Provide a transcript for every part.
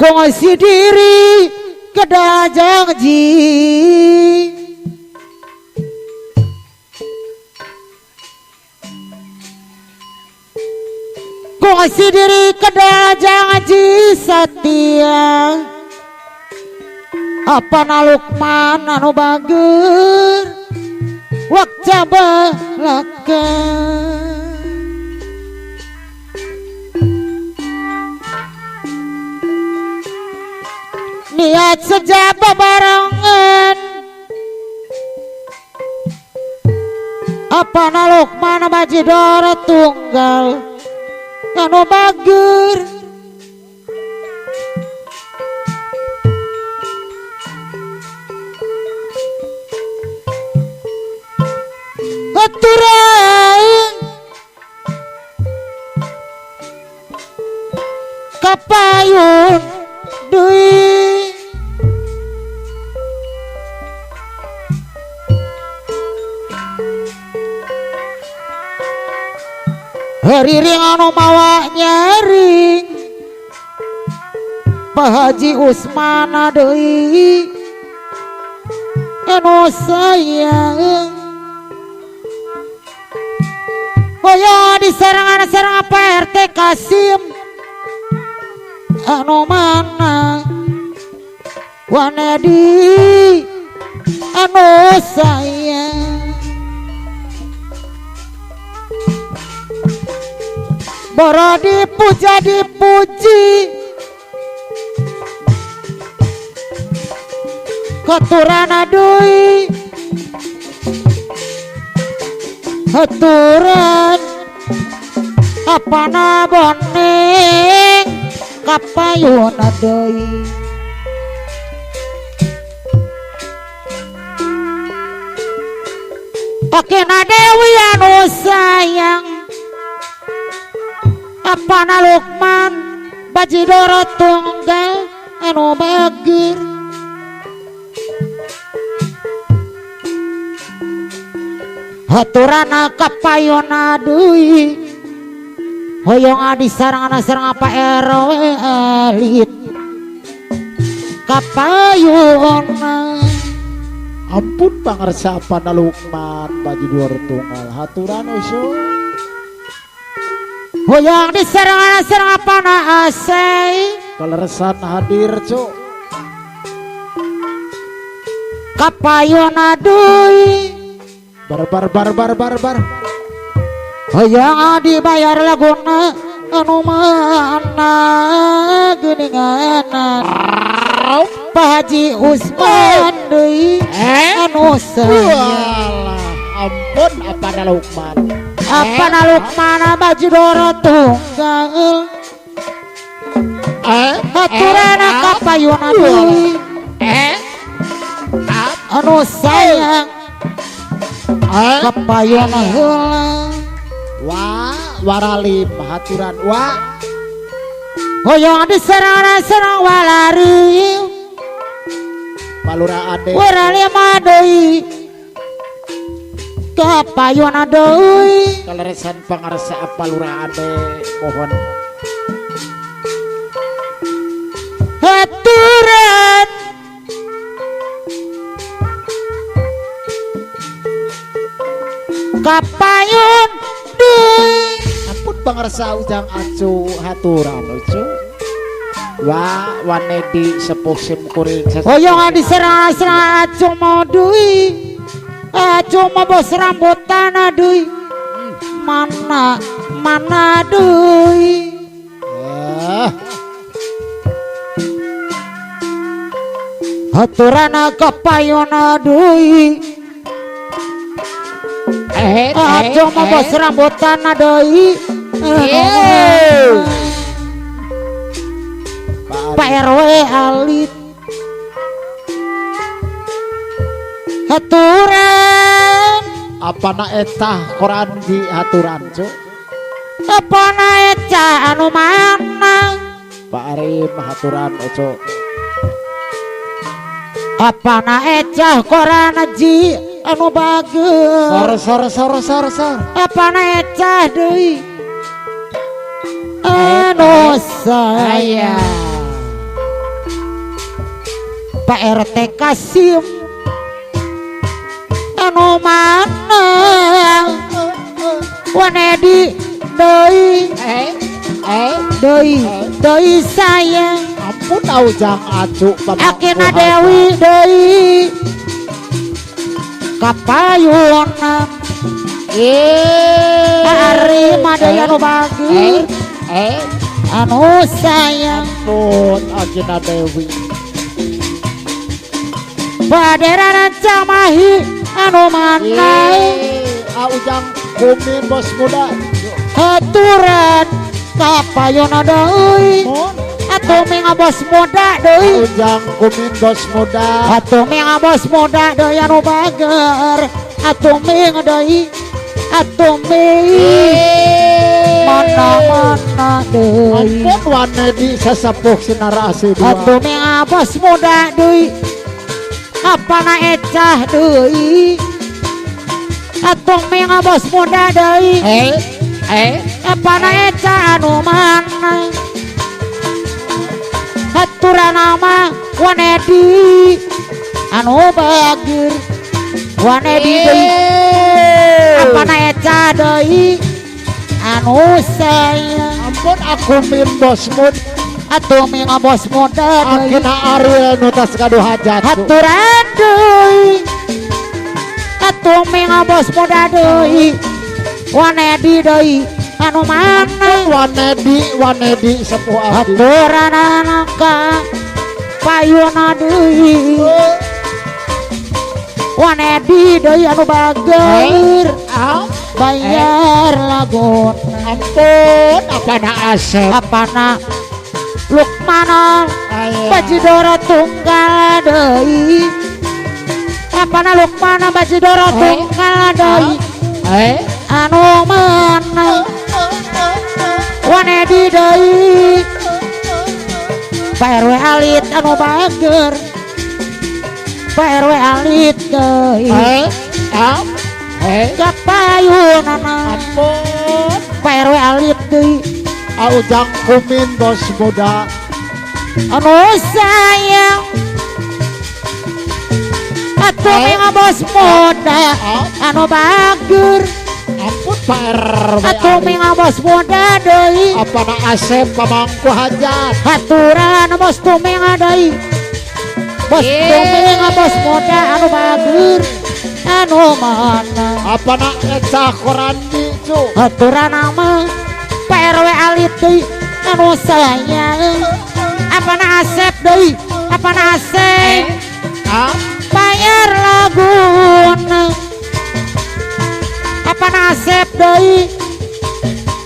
Kongsi diri kedah janji kongsi diri kedah janji setia apa Lukman anu bager wakca belaka niat sejak bebarengan apa Lukman bajidor tunggal anu bager aturan kapayun deui hariring anu mawa nyaring Pak Haji Usman deui anu sayang hoyong diserangan-serang Pak RT Kasim anu mana Wanedi anu sayang boro dipuja dipuji koturan deui aturan apana boneng kapayun deui Okena Dewi anu sayang apana Lukman bajidoro tunggal anu bager haturana kapayona deui hoyong adi sareng sareng apa RW elit kapayona ampun pangarsa apana Lukman bajidoro tunggal haturan usul hoyong diserang serang apana asai kaleresan hadir cuk kapayona deui bar bar bar bar bar bar hoyong dibayar laguna anu mana geuninganan Pak Haji Usman deui anu sayang ampun apana Lukman apana Lukman bajidoro tunggal haturana kapayuna deui anu sayang kapayuna heula wa waralim haturan wa hoyong diserang-serang walari palura ade waralim deui kapayuna deui kaleresan pangarsa palura ade mohon haturan kapayun deui ampun pangarsa ujang acu haturan ucu wa wanedi sepuh sim kuring hoyong diserang-serang acu mau deui acu mau bos rambutan deui mana mana deui haturana kapayuna deui acu mau bos rambutan deui Pak RW alit haturan apana etah koran di haturan cuk apana eta anu mana Pak Arim haturan oco apana ecah koran ji anu bager sor sor sor sor sor apana ecah deui anu sayang Pak RT Kasim anu mana Wanedi deui deui deui sayang ampun Ujang Acu Akina Dewi deui kapayunan Ari mah deui anu bageur anu sayang ampun Akina Dewi Badera Camahi anu mana Ujang Kumin bos muda aturan kapayuna deui atuh ming bos muda deui Ujang Kumin bos muda atuh ming bos muda deui anu bager atuh ming deui atuh ming mana-mana deui ampun Wanedi sesepuh Sinara Asih dua atuh ming bos muda deui apana ecah deui atuh ming bos muda deui apana ecah anu mana aturan nama Wanedi anu bageur Wanedi deui apana ecah deui anu sayang ampun aku min bos muda atuh ming bos muda deui Akina Ariel nu tas gaduh hajat aturan deui atuh ming bos muda deui Wanedi deui anu mana Wanedi Wanedi sepuh abdi aturan ka payuna deui Wanedi deui anu bageur bayar lagun ampun apana Asep apana Lukmana Bajidoro tunggal deui apana Lukmana Bajidoro tunggal deui anu mana Wanedi deui Pak RW alit anu bager Pak RW alit deui kapayunana ampun Pak RW alit deui Ujang Kumin bos muda anu sayang atuh ming bos muda anu bager ampun Pak RW atuh ming bos muda deui apana Asep pamangku hajat aturan bos tuming deui bos tuming bos muda anu bager anu mana apana ecah Korandi cu aturan nama Pak RW alit deui anu sayang apana Asep deui apana Asep bayar laguna apana Asep deui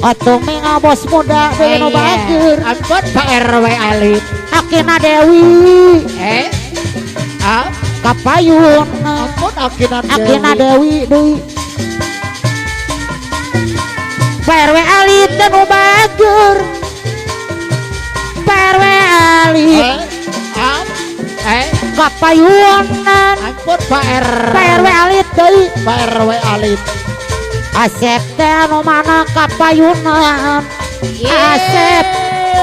atuh ming bos muda deui anu bager ampun Pak RW alit Akina Dewi kapayun ampun Akina Dewi Akina Dewi deui Pak RW alit anu bager Pak RW alit kapayunan ampun Pak RW Pak RW alit deui Pak RW alit Asep teh anu mana kapayunan Asep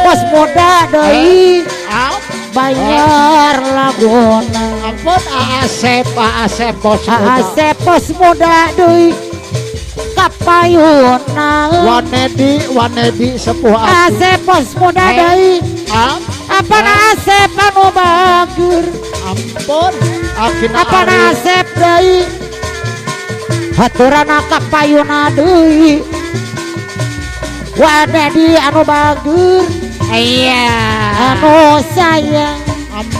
bos muda deui bayar laguna ampun Asep Asep bos muda Asep bos muda deui kapayunan Wanedi Wanedi sepuh abdi Asep bos muda deui apana Asep anu bager ampun Akina apana Asep deui haturana kapayuna deui Wanedi anu bager iya anu sayang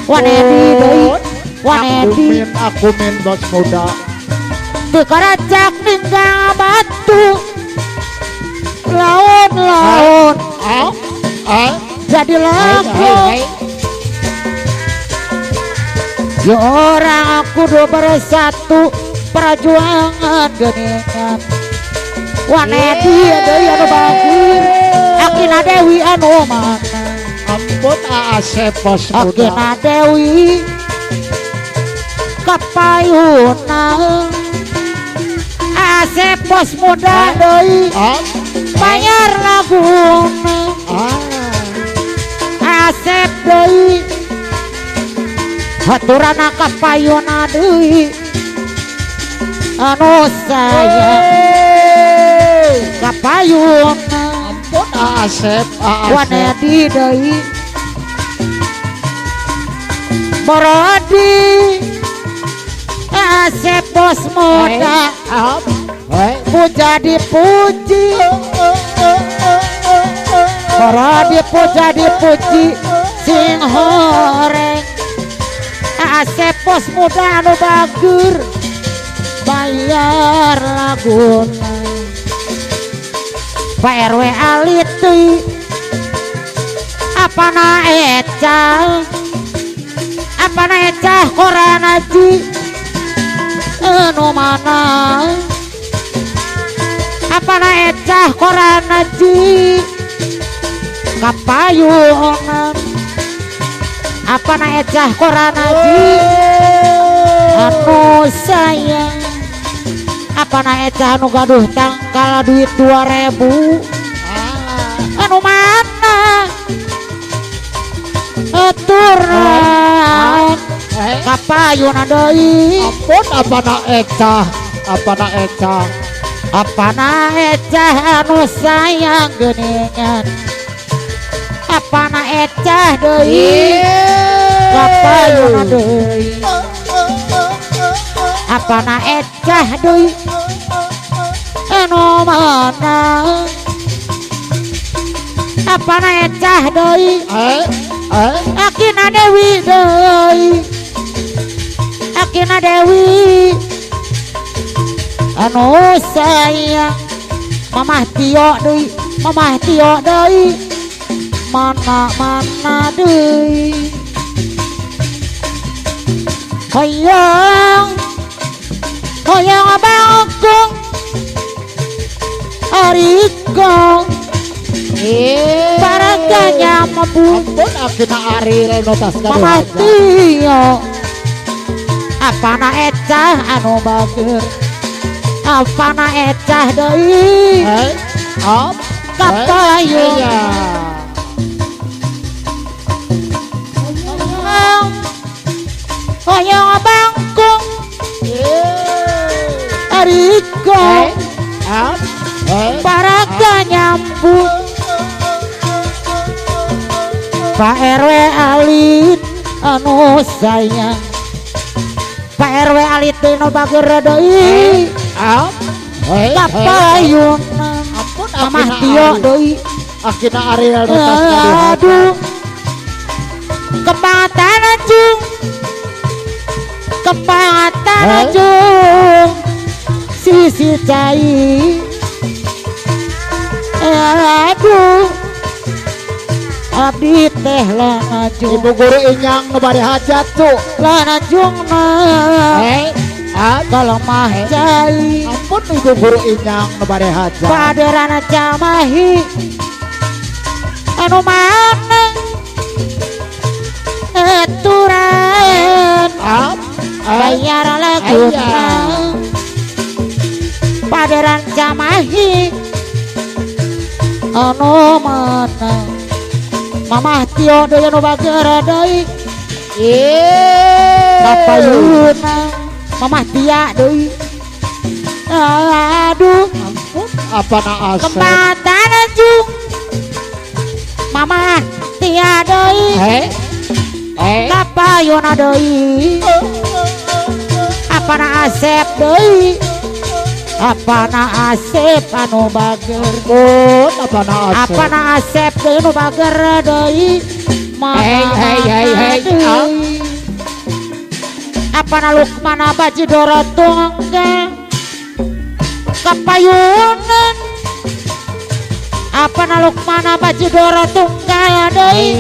Wanedi deui Wanedi aku min bos muda teu karacak ninggang batu laun-laun jadi lagu ya orang kudu bersatu perjuangan geningan Wanedi deui anu bager Akina Dewi anu mana ampun Asep bos muda Akina Dewi kapayunan Asep bos muda deui bayar laguna Asep deui Haturana kapayuna deui anu sayang kapayuna ampun Asep Wanedi deui Borodi Asep bos muda puja dipuji Borodi puja dipuji sing horeng Asep bos muda anu bager bayar laguna Pak RW alit deui apana ecah apana ecah koran aji anu mana apana ecah koran aji kapayunan apana ecah koran aji anu sayang apana ecah anu gaduh tangkal duit 2000 anu mana aturan kapayuna deui ampun apana ecah apana ecah apana ecah anu sayang geuningan apana ecah deui kapayuna deui apana ecah deui anu mana apana ecah deui Akina Dewi deui Akina Dewi anu sayang Mamah Tio deui Mamah Tio deui mana-mana deui hoyong hoyong bangkung arikong paraganya mampu ampun akina Ariel notas Mamah Tio apana ecah anu bager apana ecah deui kapayun hoyong bangkung arikong paraga nyambung Pak RW alit anu sayang Pak RW alit nu bager deui kapayun Mamah Tio deui Akina Ariel aduh kembang tanajung kembang tanajung sisi cai aduh abdi teh lanajung ibu guru inyang nu bade hajat cu lanajungna kalemah cai ampun ibu guru inyang nu bade hajat paderana Cimahi anu mana aturan bayar laguna paderan Cimahi anu mana Mamah Tio deui anu bager deui kapayuna Mamah Tia deui aduh ampun apana Asep kembang tanajung Mamah Tia deui kapayuna deui apana Asep deui apana Asep anu bager apana Asep apana Asep deui nu bager deui apana Lukmana Bajidoro tunggal kapayunan apana Lukmana Bajidoro tunggal deui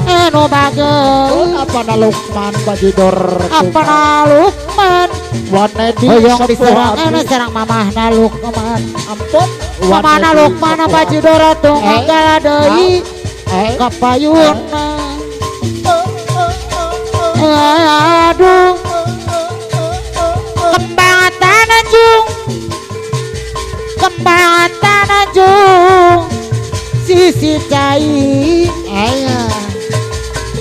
anu bager apana Lukman Bajidor apana Lukman Wanedi hoyong diserang anu serang mamahna Lukman ampun mamahna Lukman Bajidoro tunggal deui kapayuna aduh kembang tanajung kembang tanajung sisi cai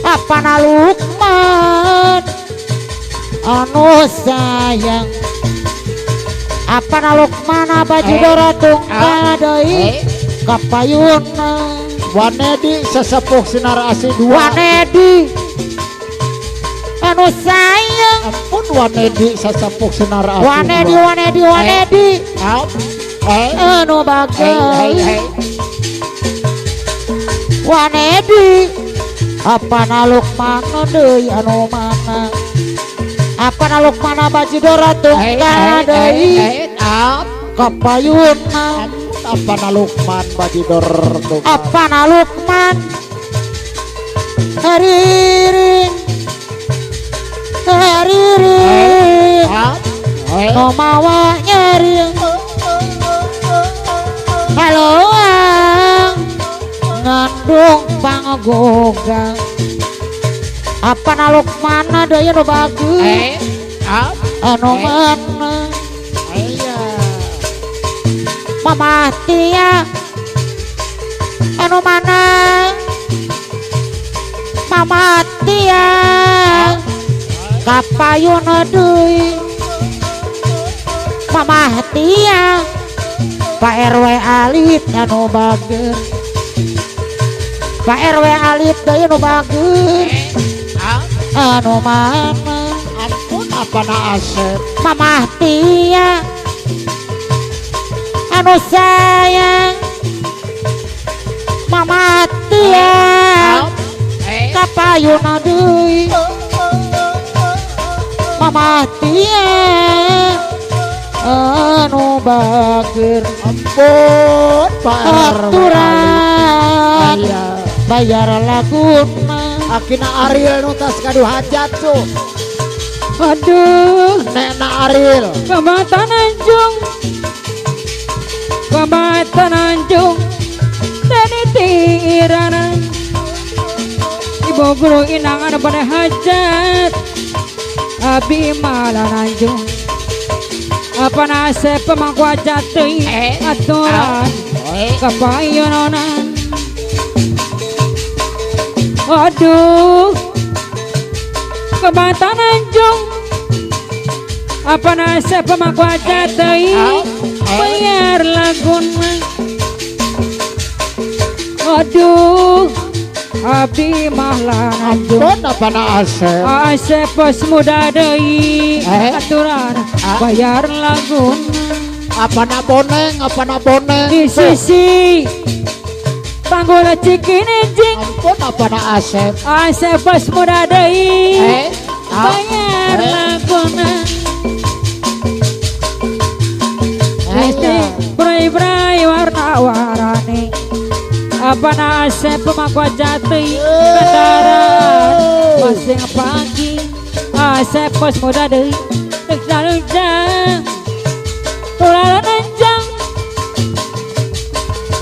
apana Lukman Anu sayang apa Lukman bajidor tunggal deui kapayunna Wanedi sesepuh Sinar Asih 2 Wanedi anu sayang ampun Wanedi sesepuh Sinar Asih Wanedi Wanedi Wanedi anu bagai Wanedi apa Lukman deui anu mana apa Lukman bajidor tunggal deui kapayunna apa Lukman bajidor tunggal apa Lukman hariring hariring no mawa nyering haloang ngandung pangogogang apa Lukman deui anu bagus anu mana Mama Tia anu mana Mama Tia kapayun deui Mama Tia Pak RW alit anu bager Pak RW alit deui anu bager anu mana ampun apa na Asep Mama Tia anu sayang Mama Tia kapayuna deui Mama Tia anu bager ampun Pak aturan bayar laguna akina Ariel nu tas gaduh hajat tuh. Aduh Nena Ariel kamatan anjung kamatan anjung tadi tirana ibu guru inangan pada hajat abi malah anjung apa nasib pemangku hajat aturan kapayononan. Aduh kematan anjung apa nasib pemangku hajat bayar laguna. Aduh abdi mahlan anjung apa na Asep Asep pos muda deui aturan bayar laguna apa na boneng apa na boneng di sisi panggul cikinijing ampun apa na Asep Asep pos muda deui bayar laguna brai-brai warna-warni apa nasib pemangku jati kendaraan masing pagi Asep pos muda deui dek tular nenjang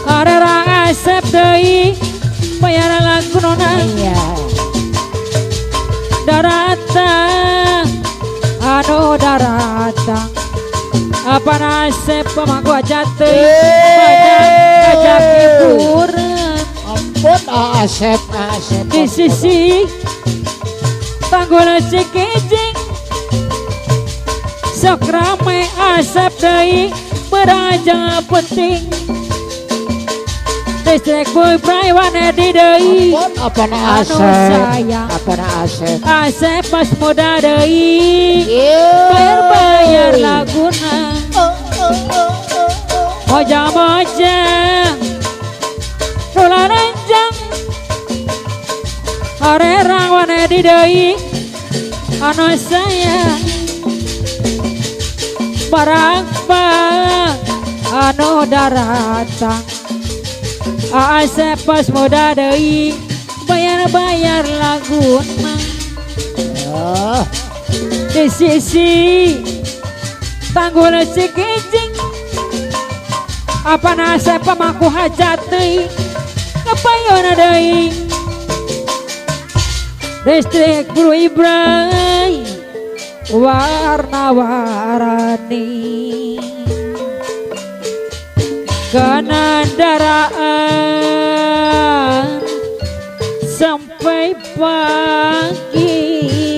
arera Asep deui bayar laguna daratan anu daratang apa nasib pemangku jati banyak ngajak hiburan ampun Asep Asep di sisi tanggul Cikijing sok rame Asep deui beraja penting listrik boy brai Wanedi deui ampun apa na anu Asep sayang apa na Asep Asep pas muda deui bayar-bayar laguna moja-moja nularanjang arerang Wanedi deui anu sayang barang anu daratang Asep pas muda deui bayar-bayar laguna di sisi tanggul Cikijing apa nasib pemangku hajat deui kapayuna deui listrik Bro Ibrai warna-warni kendaraan sampai pagi.